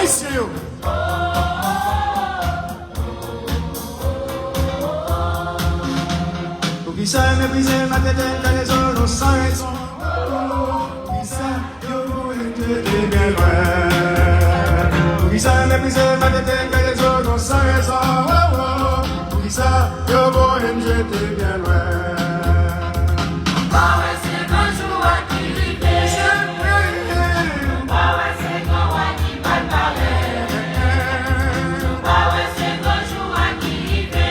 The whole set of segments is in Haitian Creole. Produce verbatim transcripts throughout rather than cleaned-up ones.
Ayisyen yo. Poukisa yo meprize, maltrete, fè lezòd nou san rezon? Poukisa yo voye n jete byen lwen? Poukisa yo meprize, maltrete, fè lezòd nou san rezon? Poukisa yo voye n jete byen lwen? Nou pa wè se gran jou a ki rive. Nou pa wè se gran wa ki pral parèt. Nou pa wè se gran jou a ki rive.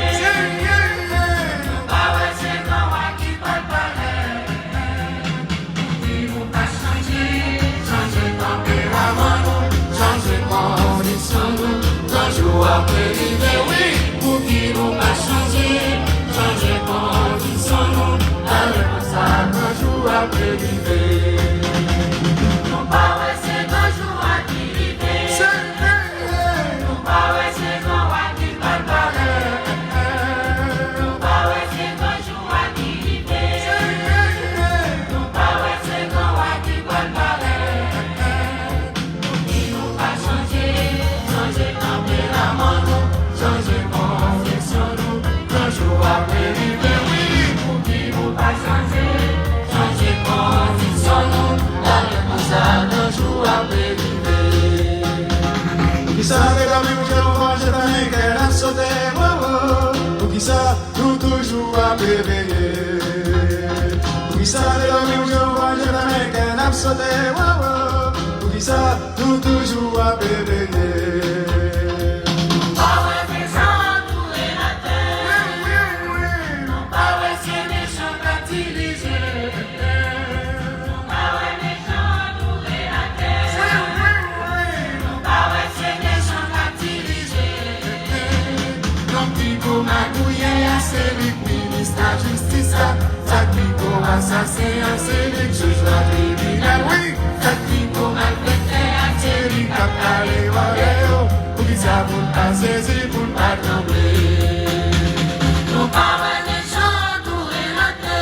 Nou pa wè se gran wa ki pral parèt. Pou ki nou pa chanje, chanje tanperaman nou, chanje kondisyon nou, gran jou ap rive, wi. Pou ki nou pa chanje, chanje kondisyon nou, talè konsa gran jou ap rive. Nou pa wè se gran jou a ki rive. Nou pa wè se gran wa ki pral parèt. Nou pa wè se gran jou a ki rive. Nou pa wè se gran wa ki pral parèt. Pou ki nou pa chanje, chanje tanperaman nou, chanje kondisyon nou, gran jou ap rive, wi. Pou ki nou pa chanje, chanje kondisyon nou, talè konsa gran jou ap rive. Poukisa lè dòmi ou je ouvè, je fèmen, kè n ap sote, wo, wo? Poukisa nou toujou ap reveye? Poukisa lè dòmi ou je ouvè, je fèmen, kè n ap sote, wo, wo? Poukisa nou toujou ap reveye? Nou pa wè mechan antoure latè. Nou pa wè se mechan k ap dirije. Nou pa wè mechan antoure latè. Nou pa wè se mechan k ap dirije. Nonm ki gwo magouyè a, se li k minis lajistis la. Sa k pi gwo asasen an, se li k jij nan tribinal, wi. Sa k pi gwo malfektè a, se li k ap kale vòlè yo. Poukisa pou n pa sezi, pou n pa tranble? Nou pa wè mechan antoure latè.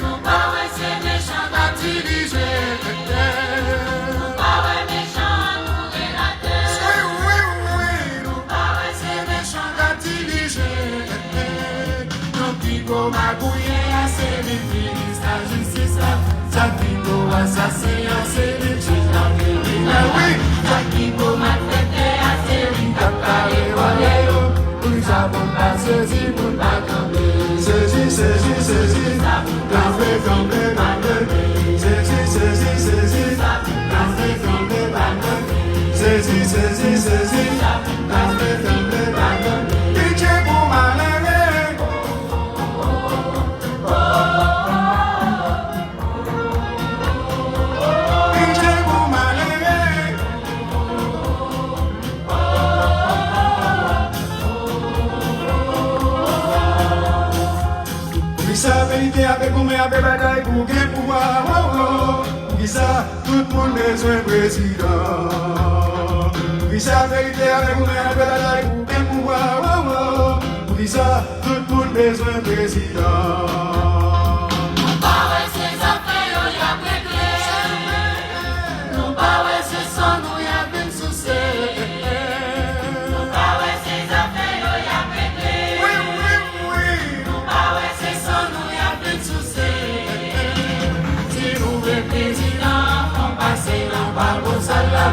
Nou pa wè se mechan k ap dirije. Nou pa wè mechan antoure latè. Nou pa wè se mechan k ap dirije. Nonm ki gwo magouyè a, se li k minis lajistis la. Sa k pi gwo asasen an, se li k jij nan tribinal, wi. Sa k pi gwo malfektè a, se li k ap kale vòlè yo. Poukisa pou n pa sezi, pou n pa tranble? Sezi, sezi, sezi. Tranble, tranble, tranble. Sezi, sezi, sezi. Tranble, tranble, tranble. Sezi, sezi, sezi. Tranble, tranble, tranble. Pitye pou malere. Pitye pou malere. Poukisa verite ap goumen, ap batay pou gen pouvwa? Wo, wo. Poukisa tout moun bezwen prezidan? Poukisa verite ap goumen, ap batay pou gen pouvwa? Wo, wo. Poukisa tout moun bezwen prezidan? Nou pa wè se zafè yo y ap regle. Nou pa wè se san nou y ap vin souse. Nou pa wè se zafè yo y ap regle. Wi, wi, wi. Nou pa wè se san nou y ap vin souse. Si nou vle prezidan an, fò n pase nan Kwa Bosal la,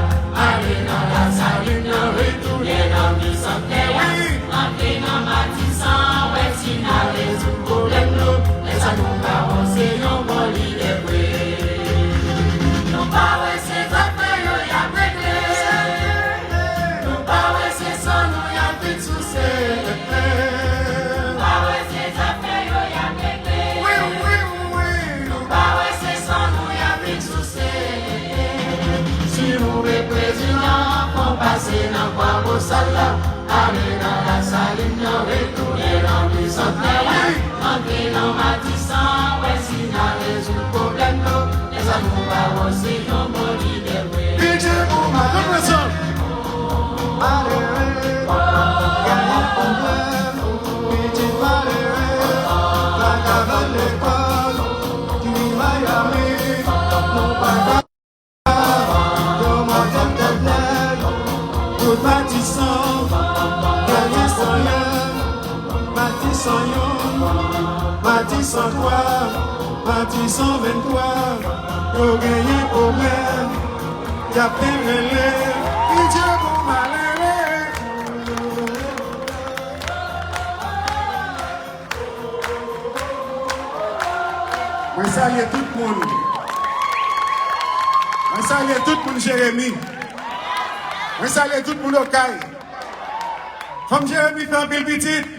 ale nan Lasalin nan, retounen nan Bisantnè, wi, antre nan Matisan, wè si n a rezoud pwoblèm nou. Lè sa nou ka panse yon bon lide vre. Nou pa wè se zafè yo y ap regle. Nou pa wè se san nou y ap vin souse. Nou pa wè se zafè yo y ap regle. Wi, wi, wi. Nou pa wè se san nou y ap vin souse. Si nou vle prezidan an, fò n pase nan Kwa Bosal la, ale nan Lasalin nan, retounen nan Bisantnè, wi, antre nan Matisan, wè si n a rezoud pwoblèm yo. Lè sa nou pa wè se yon bon lide vre. Pitye pou malere. Malere, genyen pwoblèm. Pitit malere, pa ka al lekòl, ki Miami, nou pa ka. Yo mòde tèt nèg, San yon, Matisan twa, Matisan venntwa, yo genyen pwoblèm, y ap te rele, pitiye pou malere. Mwen salye tout moun. Mwen salye tout moun Jeremi. Mwen salye tout moun Okay. Fanm Jeremi fè anpil pitit.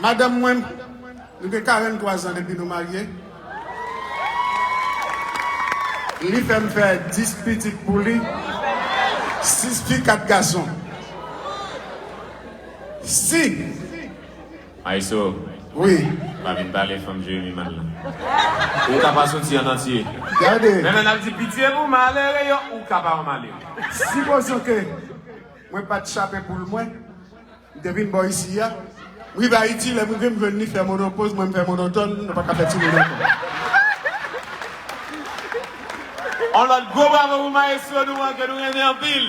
Madanm mwen, nou gen karannntwa zan depi nou marye. Li fè m fè dis pitit pou li. Sis fi, kat gason. Si Maestro, wi, pa vin pale fanm Jeremi mal la. Ou ka pa soti an antye. Gade. Men, men, n ap di pitye pou malere yo, ou ka pa yon malere. Sipozon ke mwen pa t chape poul mwen, m te vin bò isi a. M rive Ayiti, lè m rive, m jwenn li fè monopoz, mwen m fè monotòn, nou pa ka fè timoun ankò. On lòt gwo bravo pou maestro nou an, ke nou renmen anpil.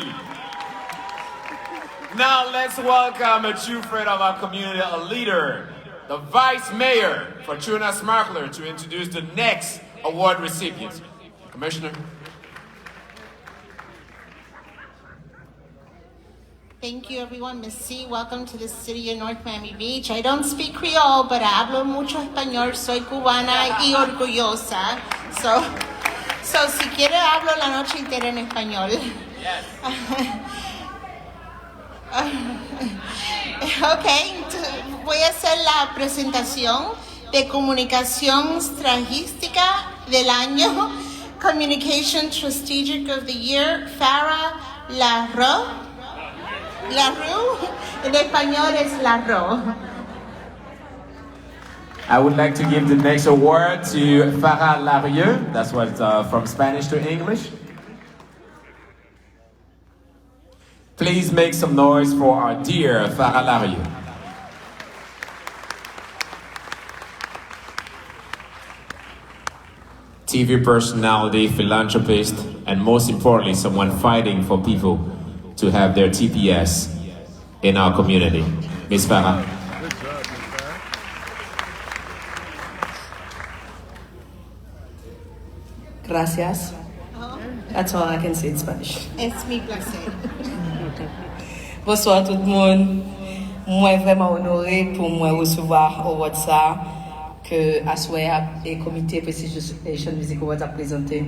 Now let's welcome a true friend of our community, a leader, the vice mayor for Troost-Marclard, to introduce the next award recipients. Commissioner. Thank you, everyone. Mèsi. Welcome to the city of North Miami Beach. I don't speak Creole, but hablo mucho español. Soy cubana y orgullosa. So, so si quiere hablo la noche entera en español. Yes. Ok, ento-, voy a hacer la presentación de Comunicación Estratégica del Año, Communication Strategic of the Year, Farah Larue. Larue, en español es Larue. I would like to give the next award to Farah Larue. That's what, uh, from Spanish to English. Please make some noise for our dear Farah Larue. T V personality, philanthropist, and most importantly, someone fighting for people to have their T P S in our community. Miss Farah. Gracias. That's all I can say in Spanish. Es mi placer. Bonswa tout moun. Mwen vrèman onore pou mwen resevwa award sa a ke aswè a e komite Prestigious Haitian Music Awards ap prezante.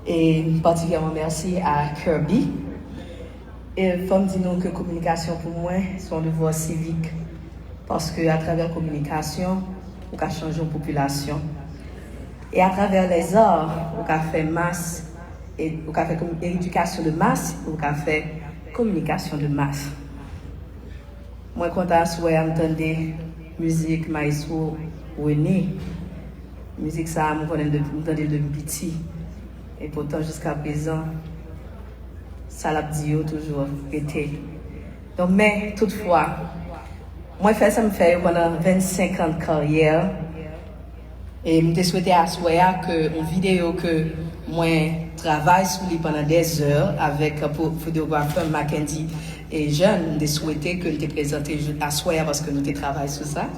E patikilyèman mèsi a Kirby. E fò m di nou ke kominikasyon pou mwen se yon devwa sivik. Paske atravè kominikasyon, ou ka chanje yon popilasyon. E atravè lèzar, ou ka fè mas, e ou ka fè komi-, edikasyon de mas, ou ka fè kominikasyon de mas. Mwen kontan aswè a m tande mizik Maestro René. Mizik sa a, m konnen l depi, m tande l depi m piti. E poutan, jiska prezan, sa l ap di yo toujou rete. Donk, men, toutfwa, mwen fè sa m fè yo pandan vennsenk an de karyè. E m te swete aswè a ke yon videyo ke mwen travay sou li pandan dèzè avèk pou videografè Mackendy e Jeune, m te swete ke l te prezante jou aswè a paske nou te travay sou sa.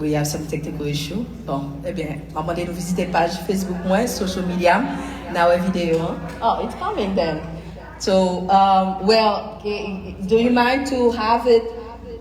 We have some technical issue. Bon, ebyen, m ap mande nou vizite paj Facebook mwen, social media m, n a wè videyo an. Oh, it's coming then. So, um, well, eh, do you mind to have it?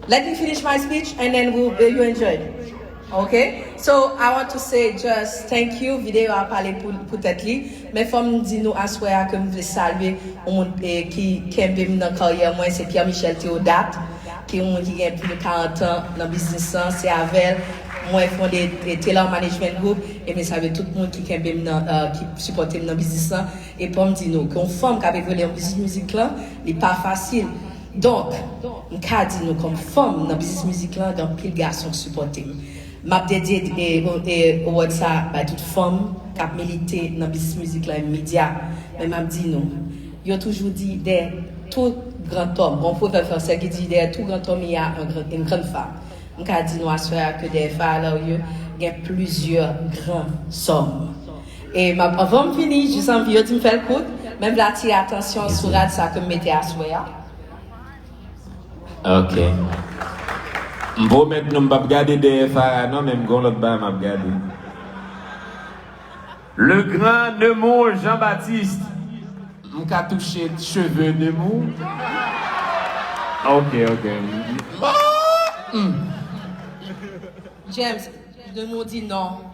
Let me finish my speech and then we'll, you enjoy it. Okay? So, I want to say just thank you. Videyo a pale pou, pou tèt li. Men fò m di nou aswè a ke m vle salye yon moun, eh, ki kenbe m nan karyè mwen, se Pierre Michel Théodat, ki yon moun ki gen plis de karant an nan biznis lan. Se avè l mwen fonde, eh, Taylor Management Group, e m salye tout moun ki kenbe m nan, eh, ki sipòte m nan biznis lan. E fò m di nou ke yon fanm k ap evolye nan biznis mizik lan, li pa fasil. Donk, m ka di nou kòm fanm nan biznis mizik lan, gen anpil gason k sipòte m. M ap dedye, e, e, award sa bay tout fanm k ap milite nan biznis mizik lan e medya. Men m ap di nou, yo toujou di, derrière tout grand homme, gon pwovèb fransè ki di, derrière tout grand homme, il y a un grand, une grande femme. M ka di nou aswè a ke dèyè Farah Larue gen plizyè gran zòm. E m ap, anvan m fini, jis anvi yo di m fè l kout, men m vle atire atansyon sou rad sa ke m mete aswè a. Ok. M pwomèt nou m p ap gade dèyè Farah non, men m gon lòt bagay m ap gade. Le grand Nemours Jean-Baptiste. M ka touche cheve Nemours? Ok, ok. Ah! Hmm. James, Nemours di non.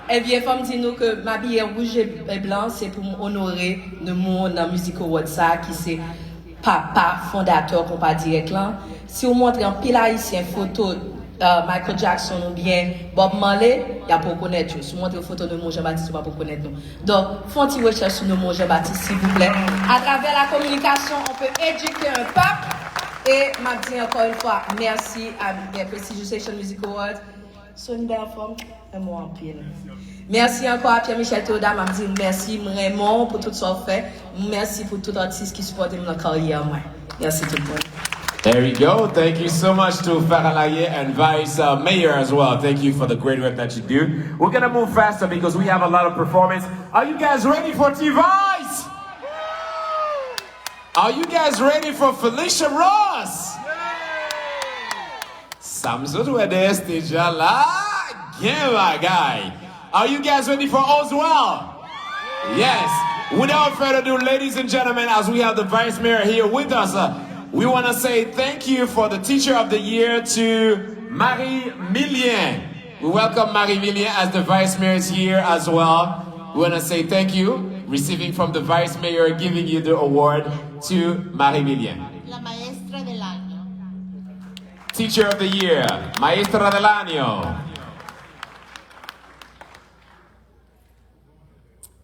Ebyen, fò m di nou ke m abiye wouj e blan, se pou m onore Nemours nan Music Awards sa a, ki se papa fondatè konpa dirèk lan. Si w montre anpil Ayisyen foto Michael Jackson oubyen Bob Marley, y ap rekonèt yo. Si w montre foto Nemours Jean-Baptiste, yo p ap rekonèt nou. Donk, fè yon ti rechèch sou Nemours Jean-Baptiste, silvouplè. Atravè la communication, on peut éduquer un peuple. E m ap di ankò yon fwa, mèsi a Prestigious Haitian Music Awards. Sony bay anfòm, renmen w anpil. Mèsi ankò a Pierre Michel Théodat, m ap di l mèsi, m renmen w pou tout sa w fè. Mèsi pou tout atis ki sipòte m nan karyè mwen. Mèsi tout moun. There we go. Thank you so much to Farah Laye and Vice uh, Mayor as well. Thank you for the great work that you do. We're gonna move faster because we have a lot of performance. Are you guys ready for T-Vice? Are you guys ready for Felicia Ross? Sa m sot wè dèyè stage la la, gen bagay. Are you guys ready for Oswell? Yes. Without further ado, ladies and gentlemen, as we have the vice mayor here with us, uh, we want to say thank you for the teacher of the year to Marie Millien. We welcome Marie Millien as the vice mayor is here as well. We want to say thank you, receiving from the vice mayor, giving you the award to Marie Millien. La maestra del año. Teacher of the Year, Maestra del Año.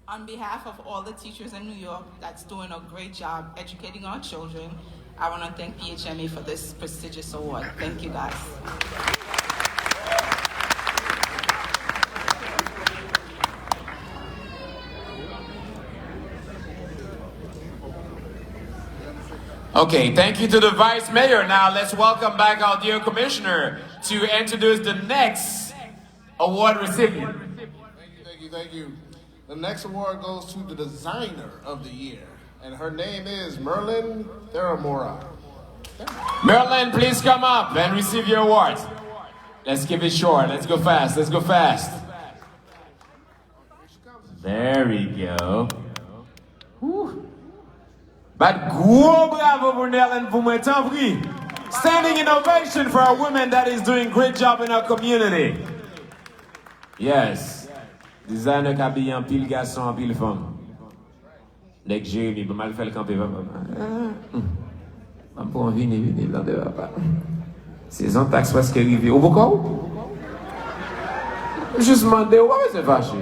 On behalf of all the teachers in New York that's doing a great job educating our children, I want to thank P H M A for this prestigious award. Thank you guys. Okay, thank you to the Vice Mayor. Now let's welcome back our dear Commissioner to introduce the next award recipient. Thank you, thank you, thank you. The next award goes to the designer of the year, and her name is Merlin Theramora. Merlin, please come up and receive your award. Let's keep it short. Let's go fast. Let's go fast. There we go. Whew. Bat gwo bravo pou Nerlin pou mwen, tanpri. Standing ovation for a woman that is doing great job in our community. Yes. Designer k abiye anpil gason, anpil fanm. Nèg Jeremi, ban m al fè l kanpe, papa. Ah, hmm. Ban m pran vini, vini, tande, papa. Sezon taks prèske rive. Ou poko? Jis mande, ou pa bezwen fache.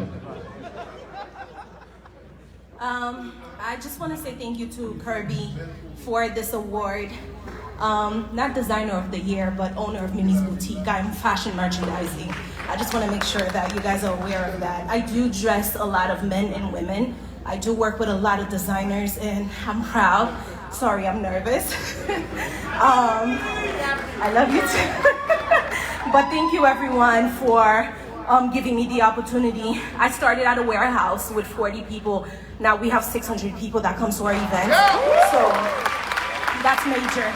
Um, I just want to say thank you to Kirby for this award. Um, not designer of the year, but owner of Mimi's Boutique. I'm fashion merchandising. I just want to make sure that you guys are aware of that. I do dress a lot of men and women. I do work with a lot of designers, and I'm proud. Sorry, I'm nervous. um, I love you too. But thank you, everyone, for um, giving me the opportunity. I started at a warehouse with forty people. Now we have six hundred people that come to our events. So that's major.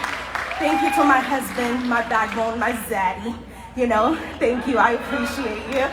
Thank you to my husband, my backbone, my zaddy. You know, thank you. I appreciate you.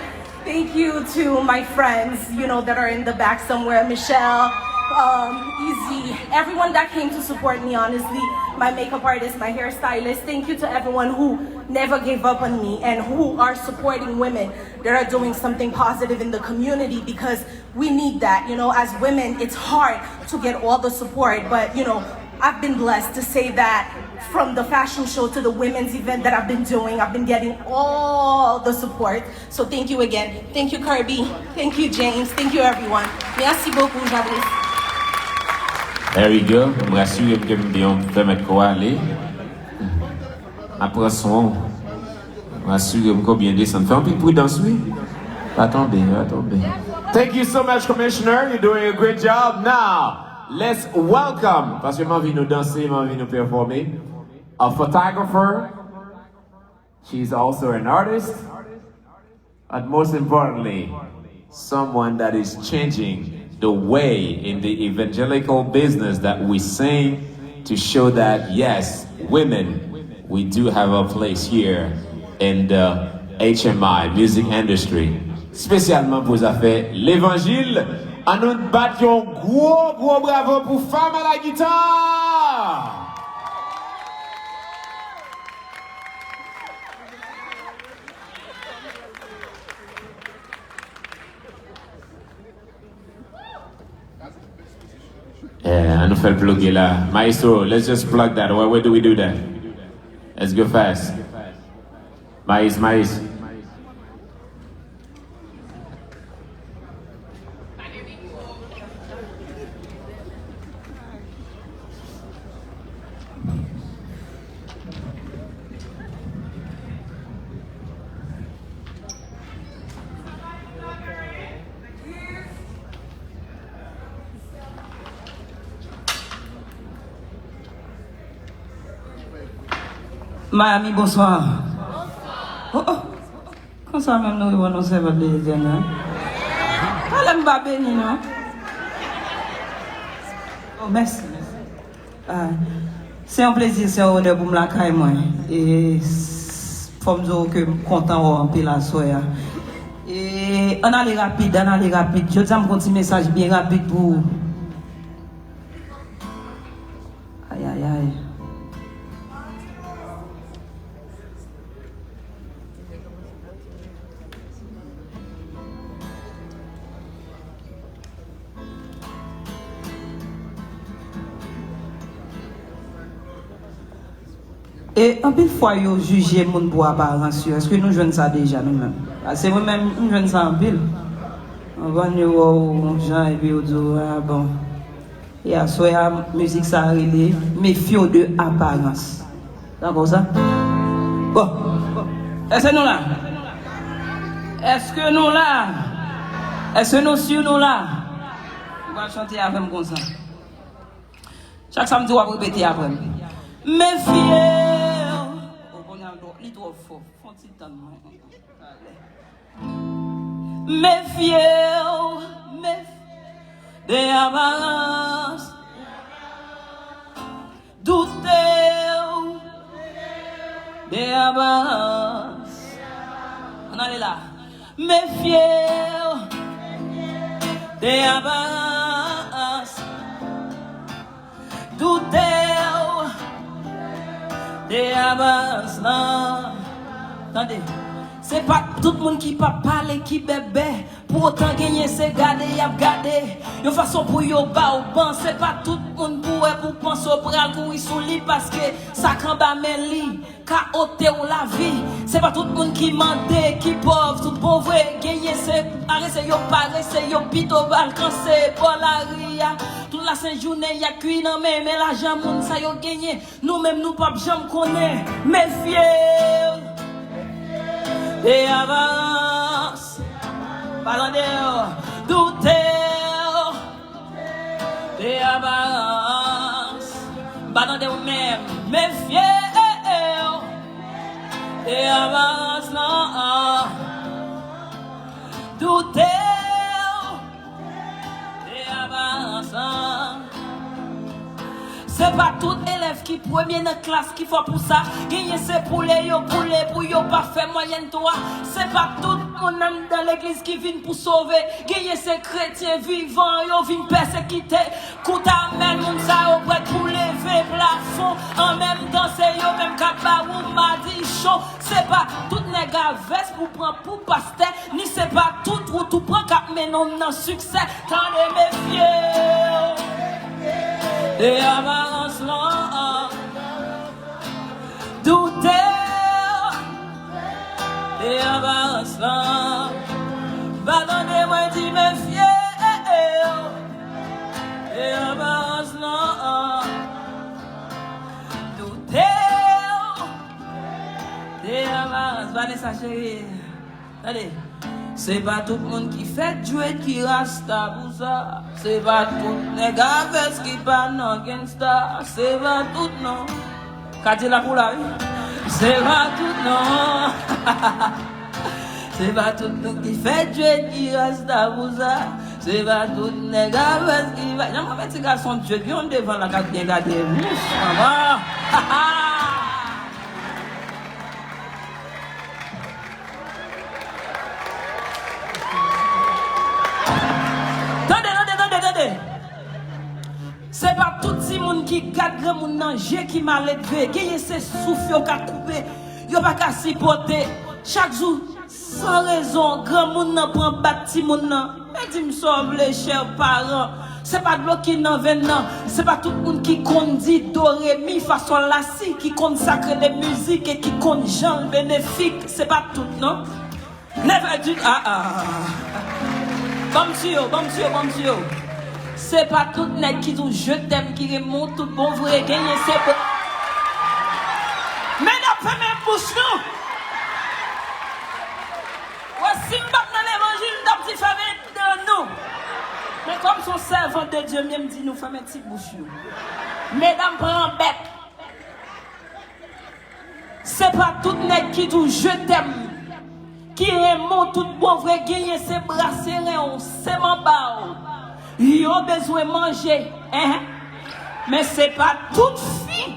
Thank you to my friends, you know, that are in the back somewhere. Michelle, um, Easy, everyone that came to support me, honestly. My makeup artist, my hairstylist. Thank you to everyone who never gave up on me and who are supporting women that are doing something positive in the community, because we need that. You know, as women, it's hard to get all the support, but, you know, I've been blessed to say that from the fashion show to the women's event that I've been doing, I've been getting all the support. So thank you again. Thank you, Kirby. Thank you, James. Thank you, everyone. Merci beaucoup, Jadris. There we go. M rasire m ke m byen fè mèt kò ale. M ap pran swen w. M asire m ke w byen desann. Fè anpil pridans, wi. Pa tonbe, pa tonbe. Thank you so much, Commissioner. You're doing a great job. Now, let's welcome, paske m anvi nou danse, m anvi nou pèfòme, a photographer. She is also an artist. But most importantly, someone that is changing the way in the evangelical business that we sing to show that, yes, women, We do have a place here in the H M I music industry, espesyalman pou zafè levanjil. Ann nou bat yon gwo, gwo bravo pou Fam a la Guitar! Yeah, ann nou fè l ploge la. Maestro, let's just plug that. Where, where do we do that? Let's go fast. Maes, Maes. Miami, bonswa. Oh, oh. Konsa menm nou reponn yon sèvant de Letènèl. Talè m pa beni, non. Oh, mèsi. Ah, se yon plezi, se yon onè pou m lakay mwen. E s- fò m di w ke m kontan wè w anpil aswè a. E ann ale rapid, ann ale rapid. Jodi a m gen yon ti mesaj byen rapid pou ou. Ayayay. E anpil fwa yo jije moun pou aparans yo. Èske nou jwenn sa deja nou menm? Paske mwen menm, m jwenn sa anpil. Anvan yo wè w yon jan epi yo di w, ah bon. E aswè a, mizik sa a rele Mefye w de aparans. Dakò sa? Bon. Èske nou la? Èske nou la? Èske nou si nou la? Nou pral chante avè m konsa. Chak sa m di w ap repete apre m. Mefye w. O, kounye a l twò, li twò fò. Fon ti tann mwen. Mefye w, mefye w de aparans. Doute w de aparans. Ann ale la. Mefye w de aparans. Doute w de aparans lan. Tande. Se pa tout moun ki p ap pale ki bèbè. Pou otan genyen se gade y ap gade. Yon fason pou yo ba w ban. Se pa tout moun pou wè pou panse w pral kouri sou li paske sa k anba men li ka ote w lavi. Se pa tout moun ki mande, ki pòv, tout bon vre. Genyen se parese, yo parese, yo pito ba l kanse bò lari a. Tout lasent jounen y ap kwi nan men, men lajan moun sa yo genyen. Nou menm nou p ap janm konnen. Mefye w de aparans. Pa tande w. Doute w de aparans. Pa tande w menm. Mefye w de aparans lan. Doute w de aparans lan. Se pa tout elèv ki premye nan klas ki fò pou sa. Genyen se boule yo boule pou yo pa fè mwayèn twa. Se pa tout moun anndan legliz ki vin pou sove. Genyen se kretyen vivan yo vin pèsekite. Kout amèn, moun sa yo prèt pou leve plafon. An menm tan se yo menm k ap ba ou madichon. Se pa tout nèg a vès pou pran pou pastè, ni se pa tout wout ou pran k ap mennen w nan siksè. Tande, mefye w de aparans lan. Doute w de aparans lan. Pa tande mwen di mefye w de aparans lan. Doute w de aparans. Vanessa cheri. Tande. Se pa tout moun ki fèt dwèt ki rasta pou sa. Se pa tout nèg a vès ki pa nan gangsta. Se pa tout non. Kadilak ou la, wi. Se pa tout non. Se pa tout moun ki fèt dwèt ki rasta pou sa. Se pa tout nèg a vès ki pa. Jan mwen fè ti gason dwèt, yon devan la k ap byen gade. Wouch, manman. Se pa tout timoun ki gad granmoun nan je ki maledve. Genyen se souf yo ka koupe. Yo pa ka sipòte. Chak jou, san rezon, granmoun nan pran bat timoun nan. Men di m sa w vle, chè paran. Se pa dlo ki nan venn nan. Se pa tout moun ki konn di do, re, mi, fa, sòl, la, si, ki konn sa k rele mizik e ki konn jan l benefik. Se pa tout, non. Never do, ah, ah. Ban m tiyo, ban m tiyo, ban m tiyo. Se pa tout nèg ki di w je t'aime ki renmen w tout bon vre, genyen se bo-, medam, fèmen bouch nou. Wè, si m pa t nan levanjil, m t ap di fèmen dan nou. Men kòm se yon sèvant de Dye m ye, m di nou fèmen ti bouch nou. Medam, pran bèk. Se pa tout nèg ki di w je t'aime, ki renmen w tout bon vre, genyen se bra seren w, se manba w. Yo bezwen manje, en. Men se pa tout fi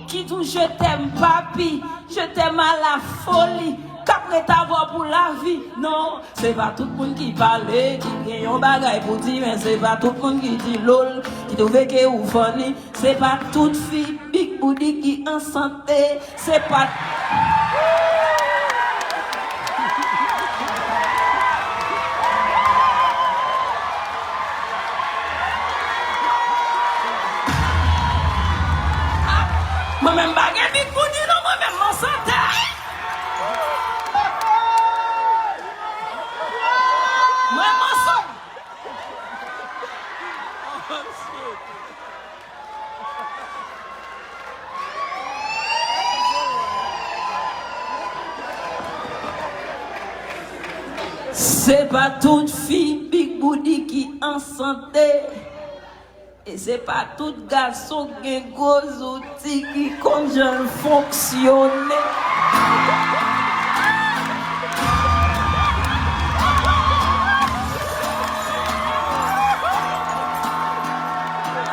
ki di w je t'aime, papi, je t'aime à la folie, k ap ret avè w pou lavi. Non, se pa tout moun ki pale, ki gen yon bagay pou di, men se pa tout moun ki di lol, ki twouve ke ou funny. Se pa tout fi big booty ki an sante. Se pa. Mwen menm pa gen big booty non, mwen menm m an sante. Mwen menm m an sante. Se pa tout fi big booty ki an sante. E se pa tout gason k gen gwo zouti ki konn jan l fonksyone.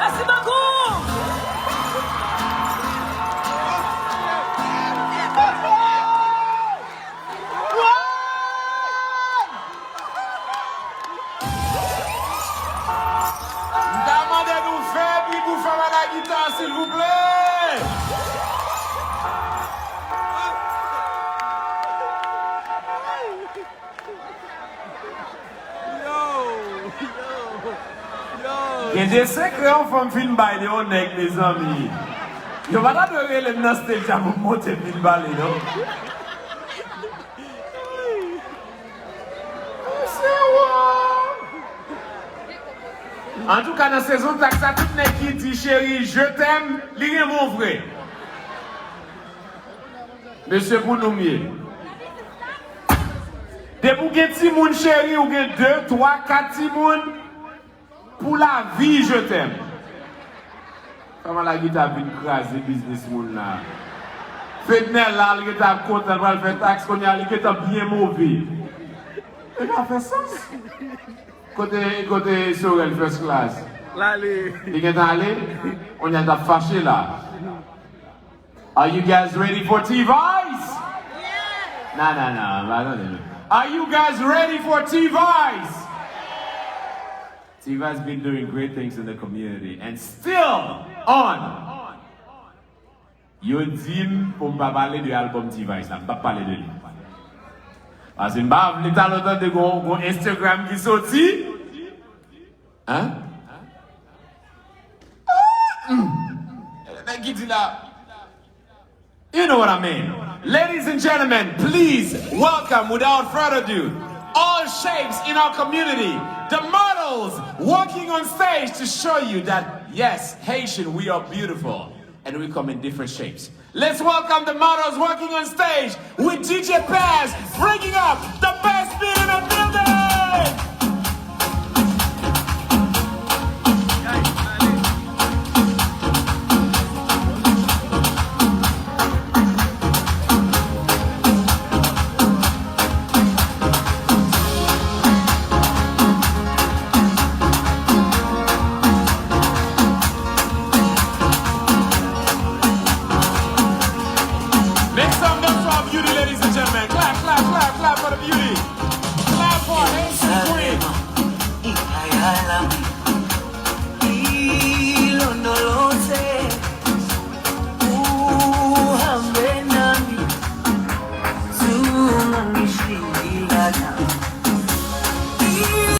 Mèsi bokou. M ta mande nou fè bri pou Fama Lagita, silvouplè. Yo, yo, yo. Gen de sekrè yon fanm fin bay de yon nèg, mezanmi. Yo pa ta dwe rele m nan stage la pou m monte vin pale, non. Antouka, nan sezon tak sa, tout nèg ki di cheri, je t'aime, li renmen w vre. Mesye, pou nou m ye. Depi w gen timoun cheri, ou gen de, twa, kat timoun, pou lavi, je t'aime. Fama Lagita vin kraze biznis moun la. Fednel la, li gentan ap kontan, l pral fè taks, kounye a li gentan byen move. E pa fè sans. Kote, kote Sorel first class? L ale. Li gentan ale? Kounye a l t ap fache la. Are you guys ready for T-Vice? Non, non, non, pa tande nou. Are you guys ready for T-Vice? T-Vice been doing great things in the community and still on. Yo di m pou m pa pale de album T-Vice la, m p ap pale de li. Paske m pa vle talè w tande gon, gon Instagram ki soti. Hein? Nèg ki di la. You know what I mean. Ladies and gentlemen, please welcome, without further ado, all shapes in our community, the models walking on stage to show you that, yes, Haitian, we are beautiful and we come in different shapes. Let's welcome the models walking on stage with D J Paz, bringing up the best.